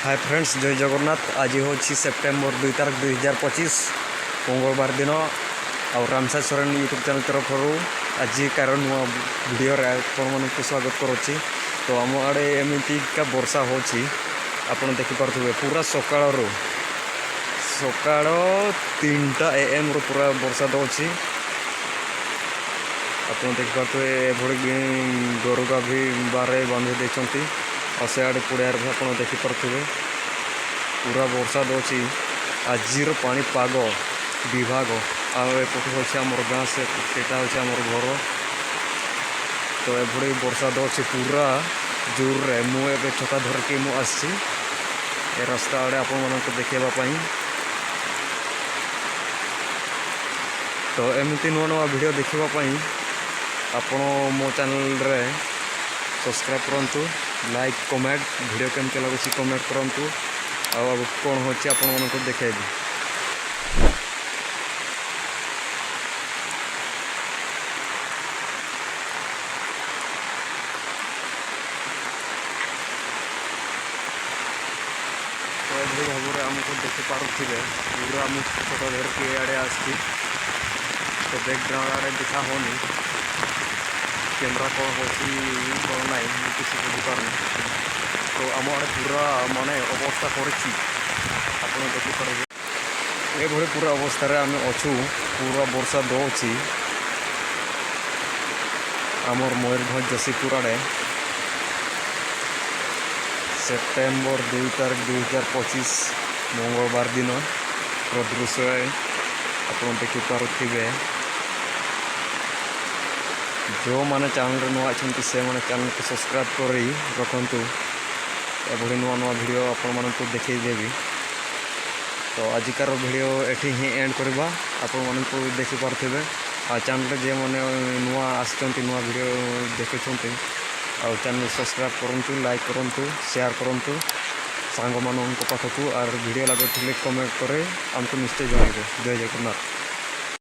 ହାଏ friends, ଜୟ ଜଗନ୍ନାଥ। ଆଜି ହେଉଛି September 2 ତାରିଖ 2025, ମଙ୍ଗଳବାର ଦିନ। ଆଉ ରାମସା ସୋରେନ ୟୁଟ୍ୟୁବ୍ ଚ୍ୟାନେଲ୍ ତରଫରୁ ଆଜିକାର ନୂଆ ଭିଡ଼ିଓରେ ଆପଣମାନଙ୍କୁ ସ୍ୱାଗତ କରୁଛି। ତ ଆମ ଆଡ଼େ ଏମିତିକା ବର୍ଷା ହେଉଛି, ଆପଣ ଦେଖିପାରୁଥିବେ। ପୁରା ସକାଳରୁ, ସକାଳ 3ଟା ଏଏମ୍ରୁ ପୁରା ବର୍ଷା ଦେଉଛି। ଆପଣ ଦେଖିପାରୁଥିବେ, ଏଭଳି ଗୋରୁଗା ବି ବାହାରେ ବାନ୍ଧି ଦେଇଛନ୍ତି। ଆଉ ସେଆଡ଼େ ପଡ଼ିଆରେ ବି ଆପଣ ଦେଖିପାରୁଥିବେ, ପୁରା ବର୍ଷା ଦେଉଛି ଆଜିର ପାଣିପାଗ ବିଭାଗ। ଆଉ ଏପଟୁ ହେଉଛି ଆମର ଗାଁ, ସେଇଟା ହେଉଛି ଆମର ଘର। ତ ଏଭଳି ବର୍ଷା ଦେଉଛି ପୁରା ଜୋରରେ। ମୁଁ ଏବେ ଛତା ଧରିକି ମୁଁ ଆସିଛି ଏ ରାସ୍ତା ଆଡ଼େ ଆପଣମାନଙ୍କୁ ଦେଖାଇବା ପାଇଁ। ତ ଏମିତି ନୂଆ ନୂଆ ଭିଡ଼ିଓ ଦେଖିବା ପାଇଁ ଆପଣ ମୋ ଚ୍ୟାନେଲରେ ସବସ୍କ୍ରାଇବ୍ କରନ୍ତୁ, ଲାଇକ୍, କମେଣ୍ଟ, ଭିଡ଼ିଓ କେମିତି ଲାଗୁଛି କମେଣ୍ଟ କରନ୍ତୁ। ଆଉ ଆଗକୁ କ'ଣ ହେଉଛି ଆପଣମାନଙ୍କୁ ଦେଖାଇବି। ତ ଏଭଳି ଭାବରେ ଆମକୁ ଦେଖିପାରୁଥିବେ, ପୁରା ମୁଁ ଛତା ଧରିକି ଏଆଡ଼େ ଆସିଛି। ତ ବ୍ୟାକଗ୍ରାଉଣ୍ଡ ଆଡ଼େ ଦେଖା ହେଉନି, କ୍ୟାମେରା କ'ଣ ହେଉଛି କ'ଣ ନାହିଁ ମୁଁ କିଛି ବୁଝିପାରୁନି। ତ ଆମ ଆଡ଼େ ପୁରା ମାନେ ଅବସ୍ଥା କରିଛି, ଆପଣ ଦେଖିପାରିବେ। ଏଭଳି ପୁରା ଅବସ୍ଥାରେ ଆମେ ଅଛୁ। ପୁରା ବର୍ଷା ଦେଉଛି ଆମର ମୟୂରଭଞ୍ଜ ଯଶୀପୁର ଆଡ଼େ। ସେପ୍ଟେମ୍ବର 2 ତାରିଖ 2025, ମଙ୍ଗଳବାର ଦିନର ଦୃଶ୍ୟ ଆପଣ ଦେଖିପାରୁଥିବେ। ଯେଉଁମାନେ ଚ୍ୟାନେଲରେ ନୂଆ ଅଛନ୍ତି, ସେମାନେ ଚ୍ୟାନେଲକୁ ସବସ୍କ୍ରାଇବ୍ କରି ରଖନ୍ତୁ। ଏଭଳି ନୂଆ ନୂଆ ଭିଡ଼ିଓ ଆପଣମାନଙ୍କୁ ଦେଖେଇଦେବି। ତ ଆଜିକାର ଭିଡ଼ିଓ ଏଠି ହିଁ ଏଣ୍ଡ କରିବା। ଆପଣମାନଙ୍କୁ ଦେଖିପାରୁଥିବେ। ଆଉ ଚ୍ୟାନେଲରେ ଯେଉଁମାନେ ନୂଆ ଆସିଛନ୍ତି, ନୂଆ ଭିଡ଼ିଓ ଦେଖୁଛନ୍ତି, ଆଉ ଚ୍ୟାନେଲ ସବସ୍କ୍ରାଇବ୍ କରନ୍ତୁ, ଲାଇକ୍ କରନ୍ତୁ, ସେୟାର କରନ୍ତୁ ସାଙ୍ଗମାନଙ୍କ ପାଖକୁ। ଆର୍ ଭିଡ଼ିଓ ଲାଗୁଥିଲେ କମେଣ୍ଟ କରି ଆମକୁ ନିଶ୍ଚୟ ଜଣାଇବେ। ଜୟ ଜଗନ୍ନାଥ।